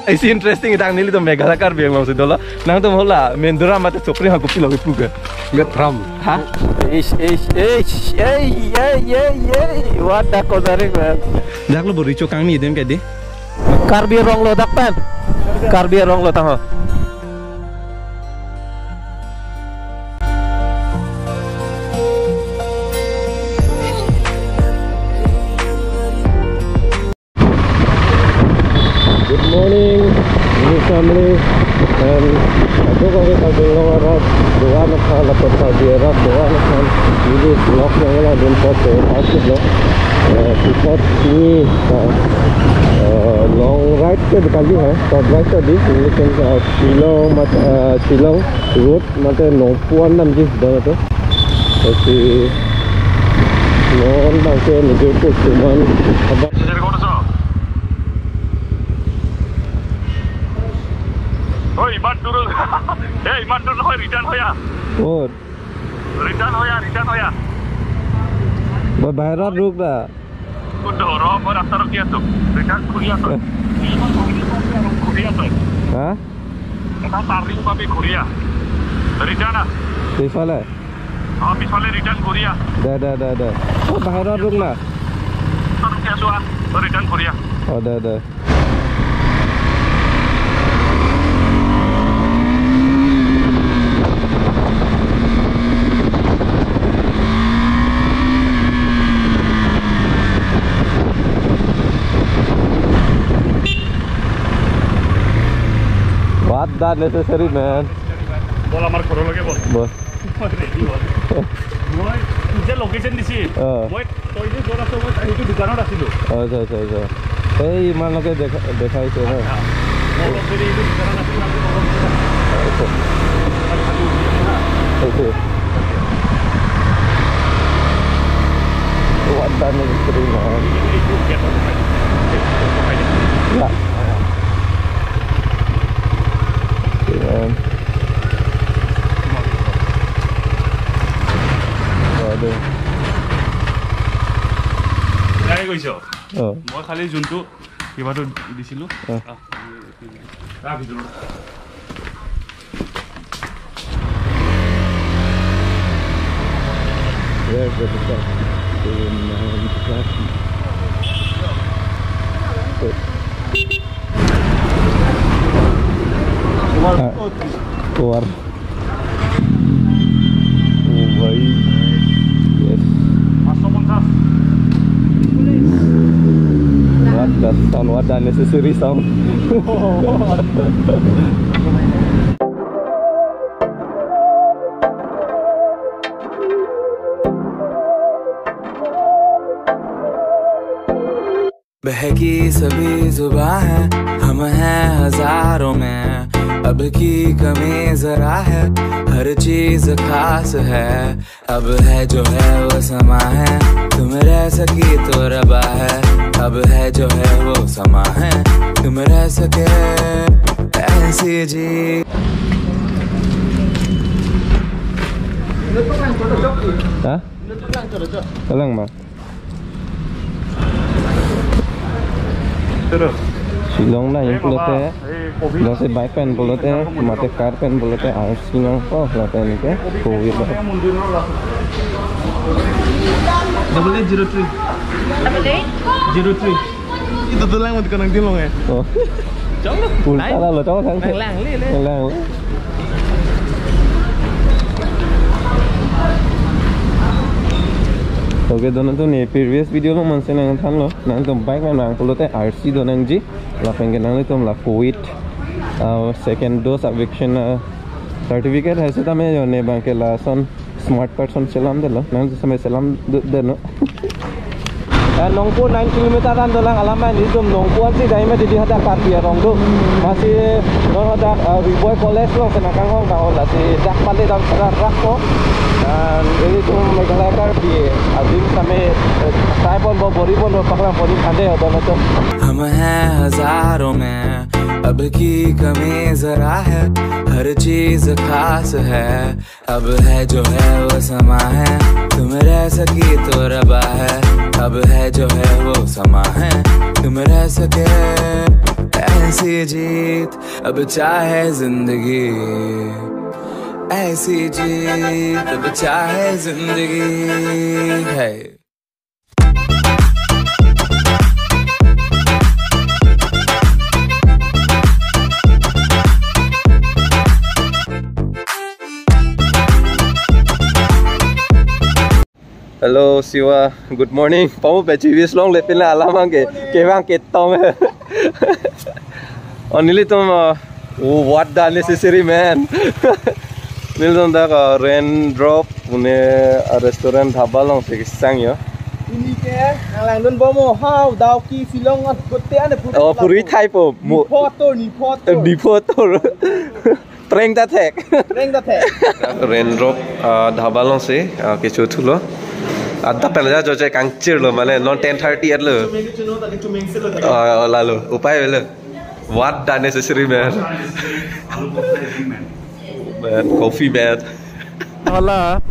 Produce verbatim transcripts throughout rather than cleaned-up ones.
Isi interesting, idang nelitum Meghalaya Karbi Anglong si dolo. Nangtum hala Mendura mate Chopri ha kopilo kipu ke? Ngetram. Ha? Eish, eish, eish, ei, ei, ei, ei. What the cornering, man. Dak lo bo recho kangni adim ke di? Karbi Anglong lo dak pen. Karbi Anglong lo tangho. Good morning, new family. And aduk ake Karbi Anglong arat, doan aphan, lapen Karbi arat, doan aphan. Neli vlog nanglang dun pot ke, outfit lo. Eh, puthot ni, eh, eh, long ride ke kali ha, short ride ke di, lekin, eh, Shillong mat, eh, Shillong road mate Nongpuan damji dak ato. Lasi non bangke nujur kostuman apa? Oi, iman turun. Eh, iman turun, oi, return hoya. Oh. Return hoya, return hoya. Bo bahirat ruk da. Kudo, ro, mo rasta ruk dia tu. Return kuria tu. Eh. Kuria tu. Ha? Kata taring papi kuria. Return ah. Pisfale? Oh, pisfale return kuria. Da, da, da, da. Oh, bahirat ruk na. Rasta ruk dia tu ah. Return kuria. Oh, da, da. What the necessary, man? বল, আমাৰ ঘৰলৈকে বল। বল। মই ৰেডি হ'ল। মই তোক যে লোকেশ্যন দিছিল, অ। মই তই যে য'ত আছ, মই সেইটো দোকানত আছিলো। আচ্ছা, আচ্ছা, আচ্ছা। এই ইমানলৈকে দেখা, দেখাইছে ন? আচ্ছা। মই অলপ দেৰি এইটো দোকানত আছিলো, আমি অলপ দেৰি আচ্ছা। আছিলো। অকে। What the necessary, man? এইটো গেটত সোমাই দিছে। গেটত সোমাই দিছে। Yeah. Yeah. Waduh. ট্ৰাই কৰিছ? অ। মই খালি যোনটো কিবাটো দিছিলো। অ। আহ, আহ, ভিতৰত। Where's the pickup? One, two, three. Keluar. Oh, bhai. Yes. পাঁচশ পঞ্চাশ। What the sound, what the necessary sound. बहकी सभी जुबां है, हम हैं हजारों में। अब की कमी जरा है, हर चीज खास है। अब है जो है वो समा है, तुम रह सकी तो रबा है। अब है जो है वो समा है, तुम रह सके ऐसी जी। Ha? Kalang ma? Shillong nangji pulote, jongsi bike pen pulote, mate car pen pulote, R C nangpo lapen ke, four wheeler. Double eight zero three. Double eight? Zero three. Itu tulang mati kanang tilong eh. Oh. Ulta lalo, chong sang. Lang, lang, le, le. Lang. Okay, dono to ne previous video along mansi nangthanlo, nangtum bike nang pulote R C do nangji, lapen ke nanglitum la covid, uh, second dose eviction, uh, certificate hai setame jo ne bangke lason smart person chelamdetlo, nang setame chelamdetlo. Eh, Nongpuan nine kilometer an dolang, alam an itum Nongpuan si dai ma didi hadak Karbi arong do. Lasi non hadak, eh, Ri Bhoi College along si nangkanghon ta ho, lasi dak pale dam sara rakpo. Dan itum Meghalaya Karbi adim setame, eh, try ponpo, bor-i ponpo, paklang pon-i thande ho dono to. हम हैं हजारों में, अब की कमी जरा है, हर चीज खास है। अब है जो है वो समा है, तुम रह सकी तो रबा है। अब है जो है वो समा है, तुम रह सके ऐसी जीत अब चाहे जिंदगी, ऐसी जीत अब चाहे जिंदगी है। Hello, Siva. Good morning. Pamu pechi bis long lepin la alam angke, kevang ketong. Oh, nelitum, uh, oh, what the necessary, man. Nelitum dak, uh, Raindrop pune, uh, restaurant dhaba alongsi kesang yo. Ini ke, nang langdun bomo, how, Dawki, Shillong, at kote ane puri. Oh, puri thai po. Mo- Niphot ator, Niphot ator. Niphot ator. Prank ta thek. Prank ta thek. Raindrop, ah, dhaba alongsi, ah, kecho thulo. Adap pen aja joje kangchirlo, mane non ten thirty at lo. Ah, lalo, upai avelo. What the necessary, man? Man, coffee, man. Hala,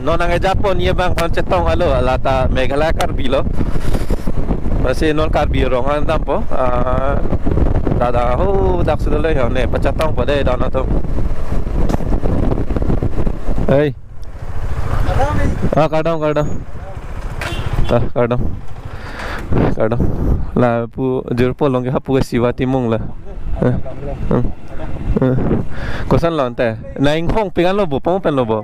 non nang-ejapon ye bang aphan chetong alo, lata Meghalaya Karbi lo. Masi non Karbi Anglong an dampo. Ah, dada ho dak sudah lo ya, ne pachetongpo dei don atum. Hei. Ah, kardom, kardom. Ta, kardom. Kardom. Lapu jirpo along ke hapu ke Siva Timung la. Eh, eh, eh. Koson lo ante? Nang inghong pik an lo bo, pong pen lo bo.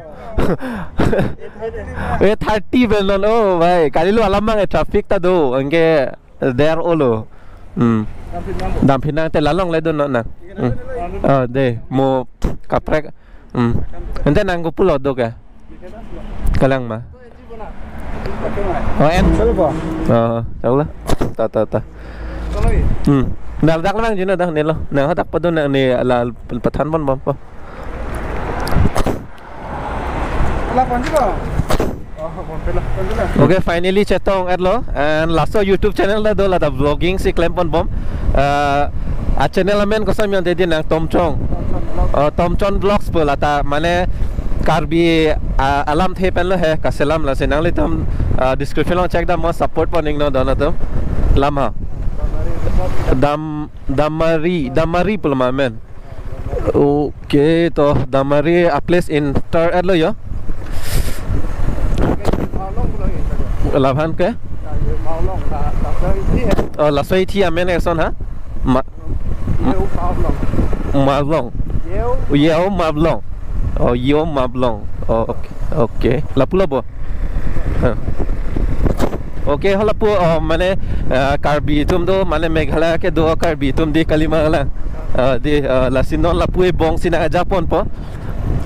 Eh, thirty pen lo, oh, bhai. Kali lo alam mang, eh, traffic ta do. Anke der olo. Hmm. Damphin nangte la longle dun non nang. Hmm. Oh, dei, mo kaprek. Hmm. Ante nang kopulo do ke? Kalang ma. Oh, en. Chalo po. Oh, chalo. Ta, ta, ta. Hmm. Nang dak lang jino dah nelo. Nang hadak padun nang ne la pathan pon bompo. Ala ponji po. Oh, ponpe la, ponji la. Okay, finally chetong at lo. And laso YouTube channel ta do, lata vlogging si klem pon bom. Eh, a channel amen koson yon tedi nang Tomchon. Tomchon Vlogs. Oh, Tomchon Vlogs po, lata mane Karbi, ah, alamthe pen lo he, kaselam, lasi nanglitum, ah, description along check dam, mo support pon ingno don atum. Lam ha. Dam, Damari, Damari pulo ma amen. Okay, to Damari a place in Tar at lo yo. Labhan ke? Oh, laso ithi amen eson ha? Ma-, Mavlong. Yeo Mavlong. Oh, Yeo Mavlong. Oh, okay. Okay. Lapu lo bo. Ha. Okay, hala pu, oh, mane, ah, Karbi atum do, mane Meghalaya kedo Karbi atum di kali ma la. Ah, di, ah, lasi non lapu ebong si nang-ejapon po.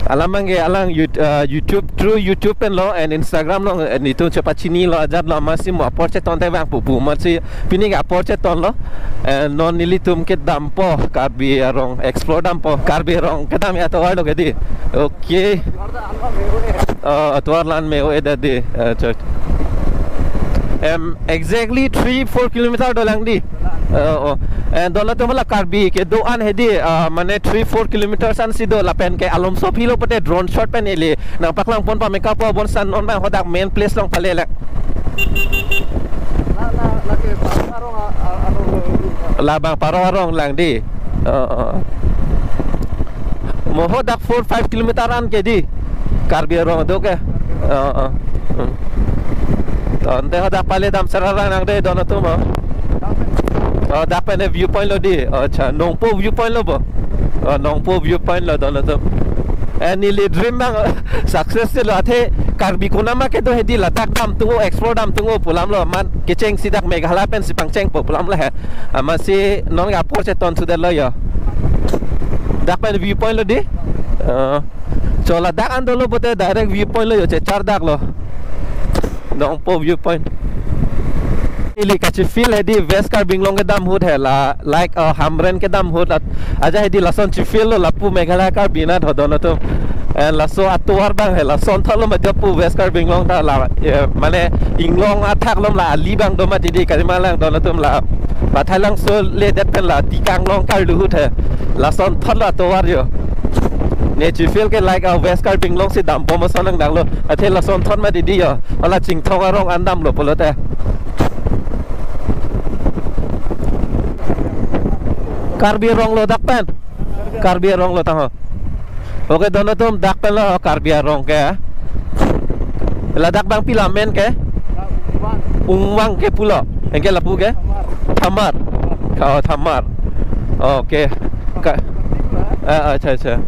Alam mang ke alang Yout-, ah, YouTube, through YouTube pen lo and Instagram lo, eh, nelitum chepachini lo ajat lo, amatsi mo apor cheton te vang pupu, amatsi pini ke apor cheton lo. Eh, non nelitum kedampo, Karbi Anglong explore dampo, Karbi Anglong kedam ya tovar lo ke di. Okay. Oh, tovar lan me o eda di. Eh, chot. Em, exactly three, four kilometer dolang di. Eh, oh. Eh, don atum la Karbi kedo an hedi, ah, mane three, four kilometers ansi do, lapen ke alomso aphi lo pute drone shot pen ili nang paklang pon pame kapo, bonsan non bang hadak main place along pale lek. La, la, la ke Paro arong, a, a, arong. Labang Paro arong lang di. Oh, oh. Mo hadak four, five kilometer an ke di. Karbi Anglong do ke. Oh, oh. Hmm. To ante hadak pale dam sararang nang de don atum, oh. Oh, dak pen viewpoint lo di. Oh, acha, Nongpo viewpoint lo bo. Oh, Nongpo viewpoint lo don atum. Eh, neli dream bang success lo, athe Karbi konat ma kedo hedi ladak damthu, explore damthu pu alam lo, amat kechengsi dak Meghalaya pensi pangchengpo pu alam lo he. Amatsi non apor cheton sudah lo yo. Dak pen viewpoint lo di. Eh, cho ladak an dolo pute direct viewpoint lo yo, chechar dak lo. Nongpo viewpoint. Ili kachi feel hedi West Karbi Anglong kedam ahut he la, like, uh, Hamren kedam ahut at-, aja hedi lason chi feel lo lapu Meghalaya Karbi Anglong tho don atum. And laso atovar bang he lason thot lo mati pu West Karbi Anglong ta la, eh, mane inglong athak lom la ali bang do mati di, kali ma lang don atum la. Pathai langso le det pen la tikang long karlu ahut he. Lason thot lo atovar yo. Ne chi feel ke like a West Karbi Anglong si dampo mo sonang dang lo. Athe lason thot mati di yo. Hala Chinthong arong an damlo pulote. Karbi Anglong lo dak pen? Karbi Anglong lo tangho. Okay, don atum, dak pen lo Karbi Anglong ke. Ladak bang pila men ke? Ungwang ke pulo. Anke lapu ke? Thamar. Ka, oh, Thamar. Okay. Ka, ah, acha, acha.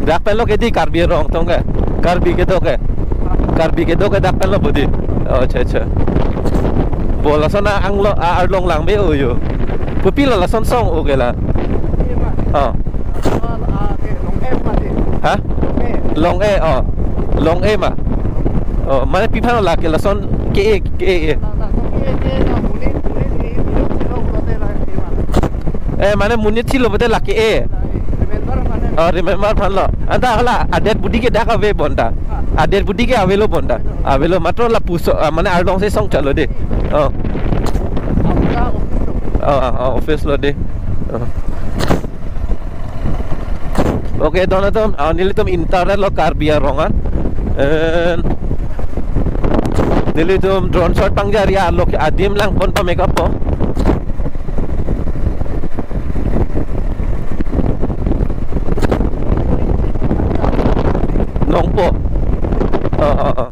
Dak pen lo ke dei Karbi Anglong tong ke? Karbi kedo ke? Karbi kedo ke dak pen lo bo dei? Oh, acha, acha. Bo lason a-anglo, a-arlong lang me o yo. Kopilo lason song o ke la? Oh. Ha? Long-e, oh. Long-e ma. Oh, mane pi aphan la ke lason ke-e, ke-e. Eh, mane monit si lo pulote la ke-e. Oh, remember aphan lo. Anta hala a-dead body ke dak ave bonta. A-dead body ke avelo bonta. Avelo, matro lapuson, ah, mane arlong si song chalo dei. Oh. Oh, ah, ah, office lo dei. Oh. Okay, don atum, ah, nelitum internet lo Karbi Anglong an. And nelitum drone shot pangjari, along adim lang pon pame kapo. Nongpo. Oh, oh, oh.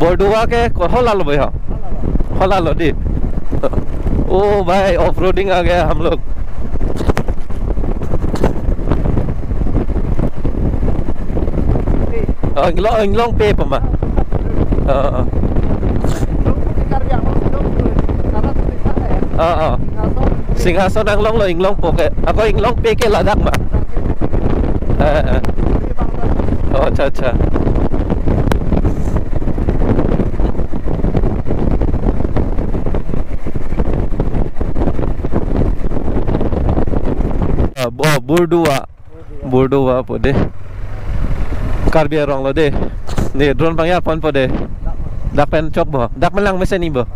Burdua ke ko-, hala lo bhai, ha? Hala lo dei. Oh bhai, off-roading आ गया हम लोग. Oh, inglong, inglongpe pama. Oh, oh. Oh, oh. Singhason Anglong lo inglongpo ke. Ako inglongpe ke ladak ma. Eh, eh. Oh, acha, acha. Ah, bo-, Burdua. Burdua pu dei. Karbi Anglong lo dei. Dei, drone pangya ponpo dei. Dak pen chokpo. Dak pen lang mesen ni bo.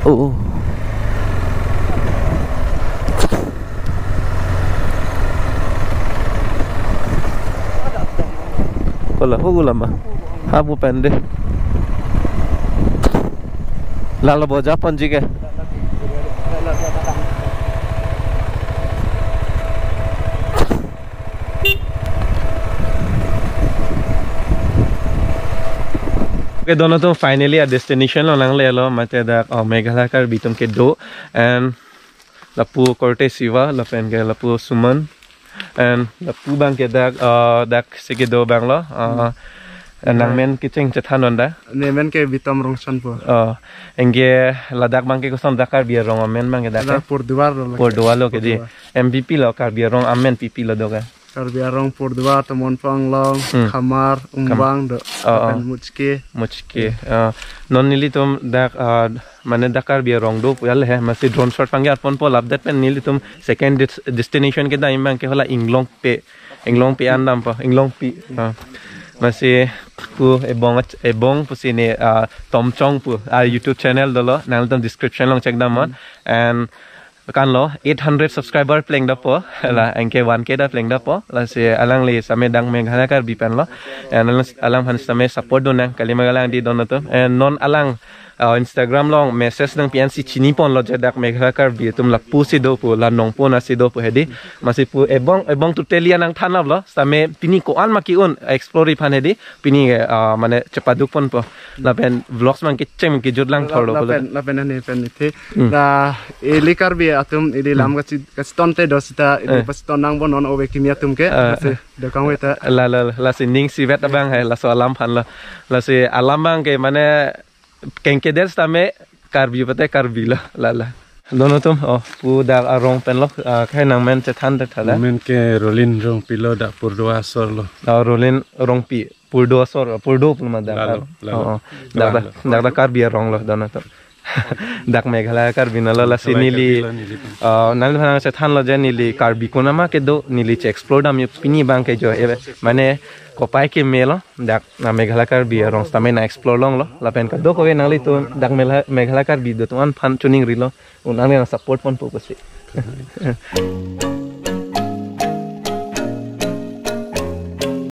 Oh, oh. Kola, ho gula ma. Ha bu pende. Lalo boja ponji ke. Okay, don atum, finally a-destination lo nanglelo, mate dak, oh, Meghalaya Karbi atum kedo, and lapu korte Siva, lapen ke lapu Suman. And lapu abang ke dak, uh, dak si kedo abang lo. Uh, nangmen kecheng chethan non da. Ne men ke Bitom Rongchon pu. Oh, anke ladak abang ke koson dak Karbi arong amen abang ke dak Ada ke? Purduar lo lake. Purduar lo ke di. Purduar. M P P lo Karbi arong amen P P lo do ke. Karbi arong Purduar, Tomon Panglong, Hmm. Khamar, Kam- Umbang do. Oh, oh. Lapen Muchki. Muchki. Uh, non nelitum dak, uh, mane dak Karbi arong do pu ya le he, masi drone shot abang ke arponpo, lapen det pen nelitum second des- destination kedam abang ke hala Inglongpi. Inglongpi an dampo, Inglongpi. Ah. Masi pu ebong ach- ebong pusi ne, ah, Tomchong pu. Ah, YouTube channel dolo, nangtum description along check dam non. And kan lo eight hundred subscriber pleng dampo. La anke one K ta pleng dampo. Lasi alangli sitame dak Meghalaya Karbi pen lo. And alang, alangphan sitame support dun nang, kali magalang di don atum. And non alang, uh, Instagram along message nangpi an si chiniponlo je dak Meghalaya Karbi atum lapu si do pu, la nongpo na si do pu hedi. Masi pu ebong, ebong totally nangthan aplo. Sitame pini ko-an ma ke-un explore aphan hedi. Pini, uh, mane chepadukponpo. Lapen vlogs abang kecheng kejut lang thorlo Lapen, pulo. Lapen ani pen ithi. Hmm. La ili Karbi atum ili lam Hmm. kachi-, kachitonte do sita ili Eh. pachiton nangpo non ove kimi atum ke. Eh. Lasi dokang veta. La, la, la, lasi ning isivet abang hai, laso alangphan lo. Lasi alam abang ke mane kengkeder sitame Karbi pate Karbi lo, la, la. Don atum, oh, pu dak arong pen lo, ah, kai nangmen chethan det thala. Men ke Rolin Rongpi lo, dak Purduar asor lo. Oh, Rolin Rongpi, Purduar asor, Purduar pu ma dak. Lalo, lalo. Oh, oh. Dak, dak, Lalo. Dak, dak Karbi arong lo, don atum. Dak Meghalaya Karbi nalo lasi Meghalaya neli, Karbi lo neli. Ah, nangphan chethan lo je neli Karbi konat ma kedo neli che explore dam yo pini abang ke jo. Ebe, mane kopai keme lo, dak na Meghalaya Karbi arong sitame na explore longlo. Lapen kadokave nanglitum dak Meghalaya, Meghalaya Karbi do atum aphan choningrilo. Un-an nang support ponpo pusi.